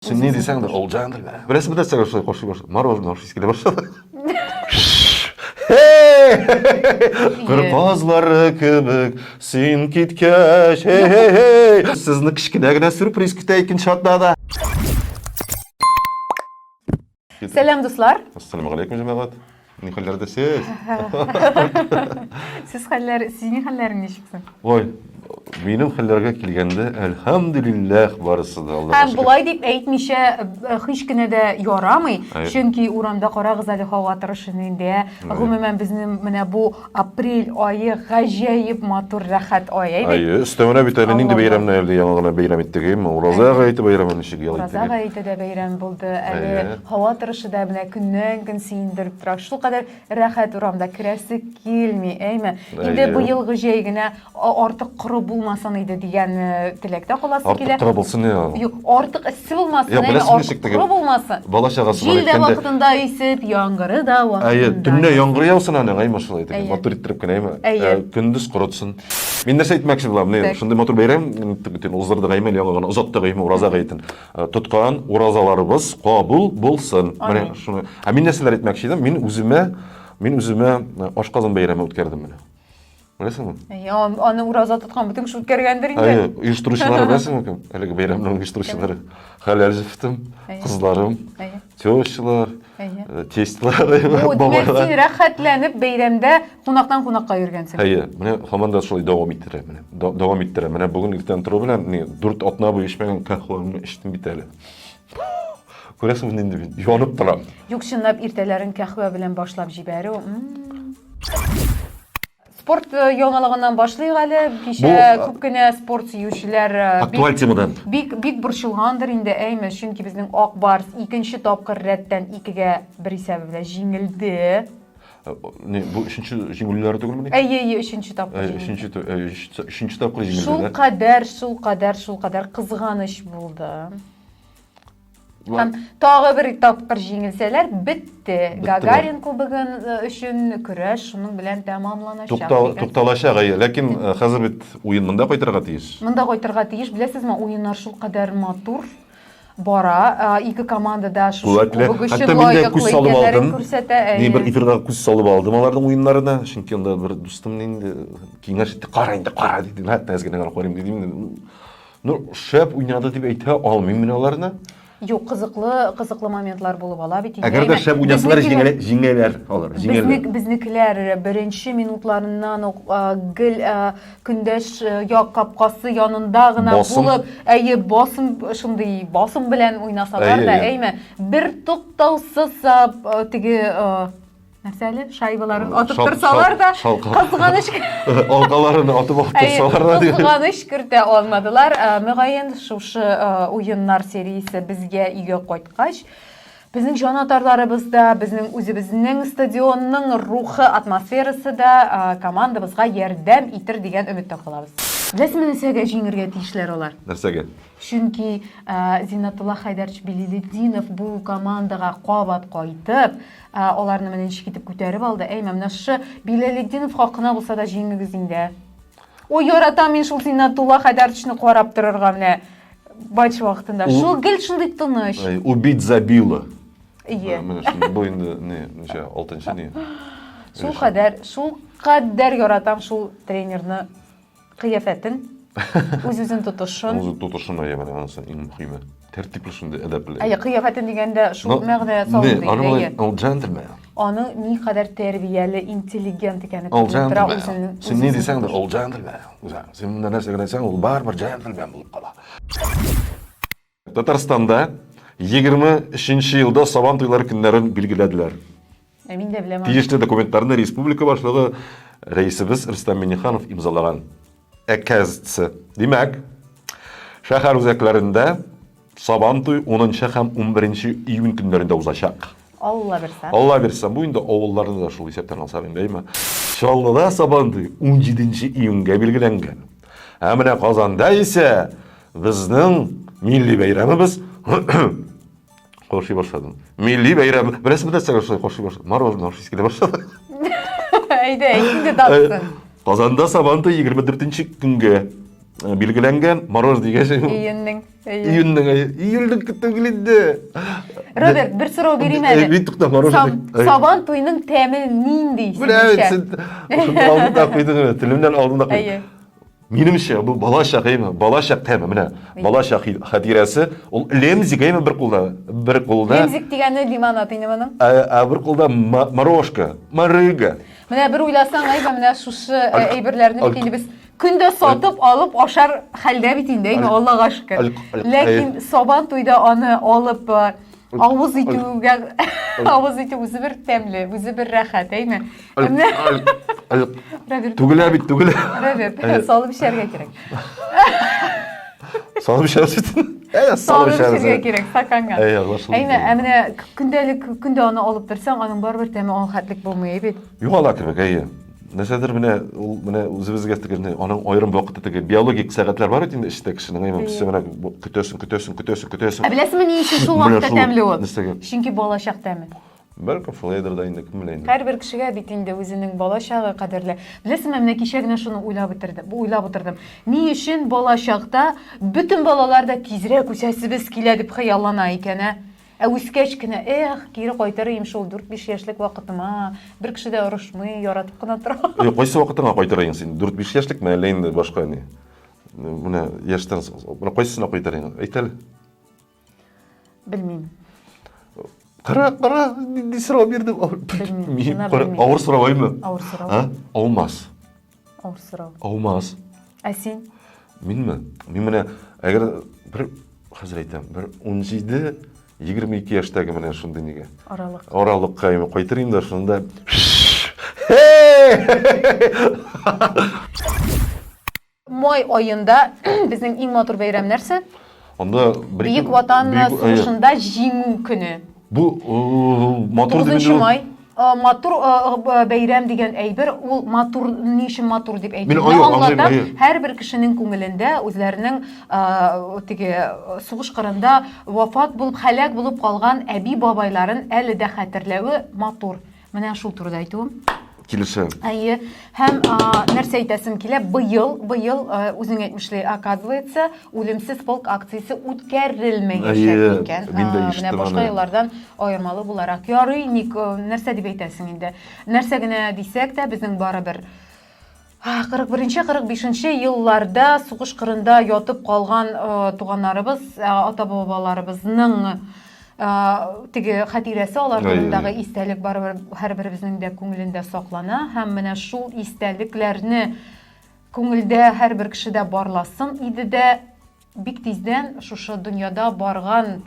Син ни дисәң дә, ул джентльмен. Беләсеңме нәрсәгә шулай каршы башлады? Мороженое ашыйсы килә башлады. Кыр казлары кебек син киткәч, хей, хей, хей. Сезне кечкенә генә сюрприз көтә икенче атнада. Сәлам, дуслар. Ассаламу алейкум, җәмәгать. Ни хәлләрдә сез? Сез хәлләр, синең хәлләрең ничек соң? Ой, минем хәлләргә килгәндә, әлхәмдүлилләһ, барысы да Аллага Һәм болай дип әйтмичә э, һич кенә дә ярамый, чөнки урамда карагыз әле һава торышы нинди, ә? Гомумән безнең менә бу апрель ае гаҗәеп матур, рәхәт ай, әйбәт. Әйе, өстәвенә бит әле нинди бәйрәмне әле яңа гына бәйрәм иттек, әйеме? Ураза гаете бәйрәмен ничек ял иттек? Ураза гаете дә бәйрәм булды. Әле һава торышы да менә көннән-көн сөендереп тора. Шулкадәр рәхәт урамда керәсе килми, әйме? Инде быелгы җәй генә артык коры булмасын иде дигән э, теләктә каласы килә. Артык коры булсын я. Юк, артык эссе булмасын, әйме, артык коры булмасын. Бала чагасы Җил дә вакытында исеп, яңгыры да вакытында. Әйе, төнлә яңгыр яусын аның, әйме шулай итеп, матур иттереп кенә, әйме. Э, көндез корытсын. Мин нәрсә әйтмәкче булам, менә шундый матур бәйрәм, уздырдык, әйме, яңа гына озаттык, әйме, ураза гаетен. Э, тоткан уразаларыбыз кабул булсын. Менә шуны. Ә мин нәрсәләр әйтмәкче идем? Мин үземә, мин үземә э, ашказан бәйрәме үткәрдем менә. Беләсеңме? Әйе, аны ураза тоткан бөтен кеше үткәргәндер инде. Әйе, оештыручылары беләсеңме кем? Әлеге бәйрәмнең оештыручылары. Хәләл җефетем, кызларым, тещалар, э, тестлар, бабайлар. Син рәхәтләнеп бәйрәмдә кунактан кунакка йөргәнсең. Әйе, менә һаман да шулай дәвам иттерә менә. Дәвам иттерә. Менә бүген иртән тору белән ни 4 атна буе эчмәгән каһвәмне эчтем бит әле. Күрәсең, мин инде янып торам. Юк, чынлап иртәләрен каһвә белән башлап җибәрү. Спорт э, яңалыгыннан башлыйк әле. Кичә Бу, э, күп кенә спорт сөючеләр э, актуаль темадан. Бик бик борчылгандыр инде, әйме, чөнки безнең Ак Барс икенче тапкыр рәттән 2-гә 1 исәбе белән җиңелде. Не, бу өченче җиңелүләре түгелмени? Әйе, әйе, өченче тапкыр. Өченче, өченче тапкыр җиңелде. Шул кадәр, шул кадәр, шул кадәр кызганыч булды. Һәм тагы бер тапкыр җиңелсәләр, бетте. Гагарин кубогын э, өчен көрәш шуның белән тәмамланачак. Туктал, тукталачак, әйе. Ләкин э, хәзер бит уен монда кайтырга тиеш. Монда кайтырга тиеш. Беләсезме, уеннар шулкадәр матур бара. Э, ике команда да шушы кубок өчен лаеклы икәннәрен күрсәтә. Мин бер эфирда күз салып алдым аларның уеннарына, чөнки анда бер дустым инде киңәш итте, кара инде, кара диде. Әз генә карыйм дидем. Ну, шәп уйнады дип әйтә алмыйм мин аларны. Юк, кызыклы, кызыклы моментлар булып ала бит инде. Әгәр дә шәп уйнасалар, җиңәләр, җиңәләр алар, җиңәләр. Безнек, безнекеләр беренче минутларыннан ук гел көндәш як капкасы янында гына булып, әйе, басым, шундый басым белән уйнасалар да, әйме, бер туктаусыз теге Нәрсә әле? Шайбаларын атып торсалар да, кызганыч. Алкаларын атып алып торсалар да. Кызганыч кертә алмадылар. Э, мөгаен, шушы э, уеннар сериясе безгә өйгә кайткач, безнең җанатарларыбыз да, безнең үзебезнең стадионның рухы, атмосферасы да э, командабызга ярдәм итер дигән өметтә калабыз. Беләсезме, нәрсәгә җиңергә тиешләр алар? Нәрсәгә? Чөнки Зиннәтулла Хәйдәрович Билилетдинов бу командага кабат кайтып, аларны менә ничек итеп күтәреп алды. Әй, менә шушы Билалетдинов хакына булса да җиңегез инде. Ой, яратам мин шул Зиннәтулла Хәйдәровичны карап торырга менә матч вакытында. Шул гел шундый тыныч. Убить забила. Ие. Менә шундый бу инде не, ничә, алтынчы ни. Шул кадәр, шул кадәр яратам шул тренерны. Кыяфәтен, үз-үзен тотышын. Үз тотышын әйе, менә анысы иң мөһиме. Тәртипле шундый, әдәпле. Әйе, кыяфәтен дигәндә шул мәгънә салынды. Әйе. Ул джентльмен. Аның никадәр тәрбияле, интеллигент икәне күренеп тора үзенең. Син ни дисәң дә, ул джентльмен. Син монда нәрсә генә әйтсәң, ул барыбер джентльмен булып кала. Татарстанда 23 елда Сабан туйлары көннәрен билгеләделәр. Ә мин дә беләм. Тиешле документларны республика башлыгы рәисебез Рөстәм Миңнеханов имзалаган. Оказывается, димәк, шәһәр үзәкләрендә Сабан туй 10 һәм 11 июнь көннәрендә узачак. Алла бирсә. Алла бирсә, бу инде авылларны да шул исәптән алсак инде, әйме? Чаллыда Сабан туй 17 июньгә билгеләнгән. Ә менә Казанда исә Безнең милли бәйрәмебез Кошый башладым. Милли бәйрәм. Беләсезме нәрсәгә шулай кошый башладым? Мороженое ашыйсы килә башлады. Әйдә, әйт инде датасын. Казанда Сабантуй 24 көнгә. билгеләнгән. Мороз дигәч. Июньнең. Июньнең, июльнең түгел инде. Роберт, бер сорау бирим әле. Мин тукта мороженое. Сабан туеның тәме нинди? Менә син шуны алдында куйдың, телемнән алдында куйдың. Минемчә, бу балачак әйме, балачак тәме, менә балачак хатирәсе, ул лемзик әйме бер кулда, бер кулда. Лемзик дигәне лимонад инде моның. Ә бер кулда морожка, морыга. Менә бер уйласаң, әйбә, менә шушы әйберләрне бит инде без көндә сатып алып ашар хәлдә бит инде, әйме, Аллага шөкер. Ләкин Сабан туйда аны алып авыз итүгә авыз итү үзе бер тәмле, үзе бер рәхәт, әйме? Менә Түгелә бит, түгелә. Роберт, салып эчәргә кирәк. Салып эчәрбез бит. Әйе, салып эчәргә кирәк стаканга. Әйе, аңлашылды. Әйме, ә менә көндәлек көндә аны алып торсаң, аның барыбер тәме ул хәтлек булмый бит. Югала кебек, әйе. Нәрсәдер менә ул менә үзебезгә теге аның аерым вакыты теге биологик сәгатьләр бар бит инде эчтә кешенең, әйме, син менә көтәсең, көтәсең, көтәсең, көтәсең. Ә беләсеңме ни өчен шул вакытта тәмле ул? Чөнки балачак тәме. Бәлкем шулайдыр да инде, кем белә инде. Һәрбер кешегә бит инде үзенең бала чагы кадерле. Беләсеңме, менә кичә генә шуны уйлап бетердем, уйлап утырдым. Ни өчен бала чакта бөтен балалар да тизрәк үсәсебез килә дип хыяллана икән, ә? Ә үскәч кенә, эх, кире кайтыр идем шул 4-5 яшьлек вакытыма, бер кеше дә орышмый, яратып кына тора. Юк, кайсы вакытыңа кайтыр идең син? 4-5 яшьлекме, әллә инде башка ни? Менә яшьтән, менә кайсысына кайтыр идең? Әйт әле. Белмим. Кара, кара, нинди сорау бирдем. Белмим. Авыр сорау әйме? Авыр сорау. А? Аумас. Авыр сорау. Аумас. Ә син? Минме? Мин менә әгәр бер хәзер әйтәм, бер 17 22 яшьтәге менә шундый нигә. Аралык. Аралыкка әйме кайтыр инде шунда. Май аенда безнең иң матур бәйрәм нәрсә? Анда Бөек Ватан сугышында җиңү көне. Бу матур дип инде. Май матур бәйрәм дигән әйбер, ул матур ни өчен матур дип әйтү. Мин аңлатам, һәрбер кешенең күңелендә үзләренең теге сугыш кырында вафат булып, һәлак булып калган әби-бабайларын әле дә хәтерләве матур. Менә шул турыда әйтүем. Килешәм. Әйе. Һәм нәрсә әйтәсем килә, быел, быел үзең әйтмешли, оказывается, үлемсез полк акциясе үткәрелмәячәк икән. Мин дә ишеттем Менә башка еллардан аермалы буларак. Ярый, ник, нәрсә дип әйтәсең инде? Нәрсә генә дисәк тә, безнең барыбер 41-45 елларда сугыш кырында ятып калган туганнарыбыз, ата-бабаларыбызның теге хатирәсе, алар турындагы истәлек барыбер һәрберебезнең дә күңелендә саклана һәм менә шул истәлекләрне күңелдә һәрбер кешедә барласын иде дә бик тиздән шушы дөньяда барган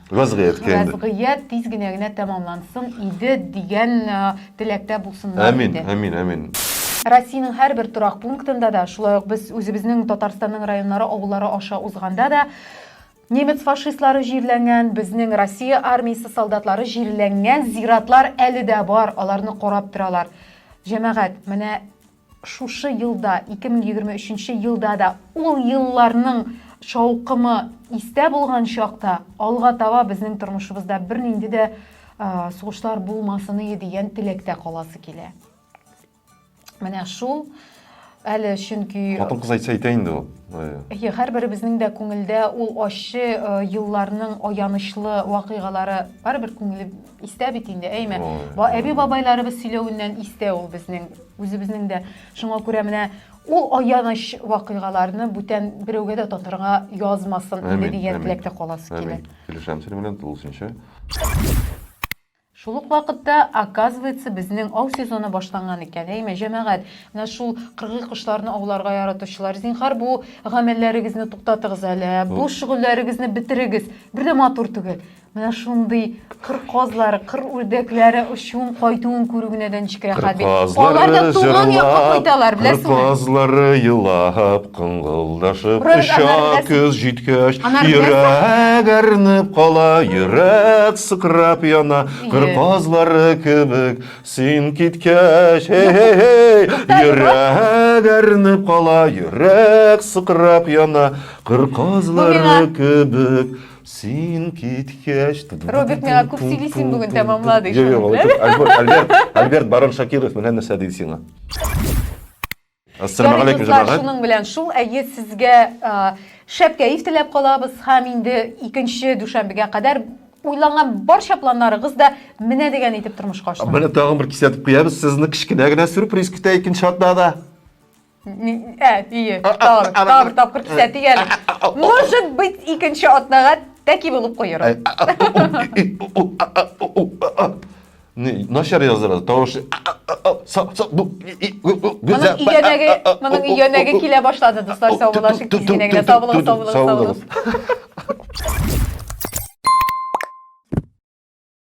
вазгыятькә инде вазгыять тиз генә генә тәмамлансын иде дигән теләктә булсыннар Әмин, иде. Әмин, әмин. Россиянең һәрбер торак пунктында да, шулай ук без үзебезнең Татарстанның районнары, авыллары аша узганда да немец фашистлары җирләнгән, безнең Россия армиясе солдатлары җирләнгән зиратлар әле дә бар, аларны карап торалар. Җәмәгать, менә Шушы елда, 2023 нче елда да ул елларның шаукымы истә булган чакта, алга таба безнең тормышыбызда бернинди дә сугышлар булмасыные дигән теләктә каласы килә. Менә шул әле чөнки Хатын-кыз әйтсә әйтә инде ул. Әйе, һәрберебезнең дә күңелдә ул ачы елларның аянычлы вакыйгалары барыбер күңеле истә бит инде, әйме? Әби-бабайларыбыз сөйләвеннән истә ул безнең. Үзебезнең дә. Шуңа күрә менә ул аяныч вакыйгаларны бүтән берәүгә дә татырга язмасын инде дигән теләктә каласы килә. Килешәм синең белән тулысынча. Шул ук вакытта, оказывается, безнең ау сезоны башланган икән. Әйме, җәмәгать, менә шул кыргый кошларны ауларга яратучылар, зинһар, бу гамәлләрегезне туктатыгыз әле, бу шөгыльләрегезне бетерегез. Бер дә матур түгел. Менә шундый кыр казлары, кыр үрдәкләре очуын, кайтуын күрү генә дә ничек рәхәт бит. Алар да туган якка кайталар, беләсеңме? Кыр казлары елап, кыңгылдашып оча, көз җиткәч, йөрәк әрнеп кала, йөрәк сыкрап яна, кыр казлары кебек син киткәч, хей-хей-хей, йөрәк әрнеп кала, йөрәк сыкрап яна, кыр казлары кебек Син киткәч... Роберт, миңа күп сөйлисең бүген, тәмамлады. Юк, юк, Альберт, Альберт, Альберт Барон Шакиров менә нәрсә диде сиңа. Ассаламу алейкум, җәмәгать. Шуның белән шул, әйе, сезгә шәп кәеф теләп калабыз һәм инде икенче дүшәмбегә кадәр уйланган барча планнарыгыз да менә дигән итеп тормышка ашсын. Менә тагын бер кисәтеп куябыз, сезне кечкенә генә сюрприз көтә икенче атнада. Ә, ие, тагын, тагын бер тапкыр кисәтик әле. Может быть, икенче атнага тәки булып куер. Не, начар яздыра, тавышы. Моның игәнәге, моның игәнәге килә башлады, дуслар, сау булашык, тиз генә генә сау булыгыз, сау булыгыз, сау булыгыз.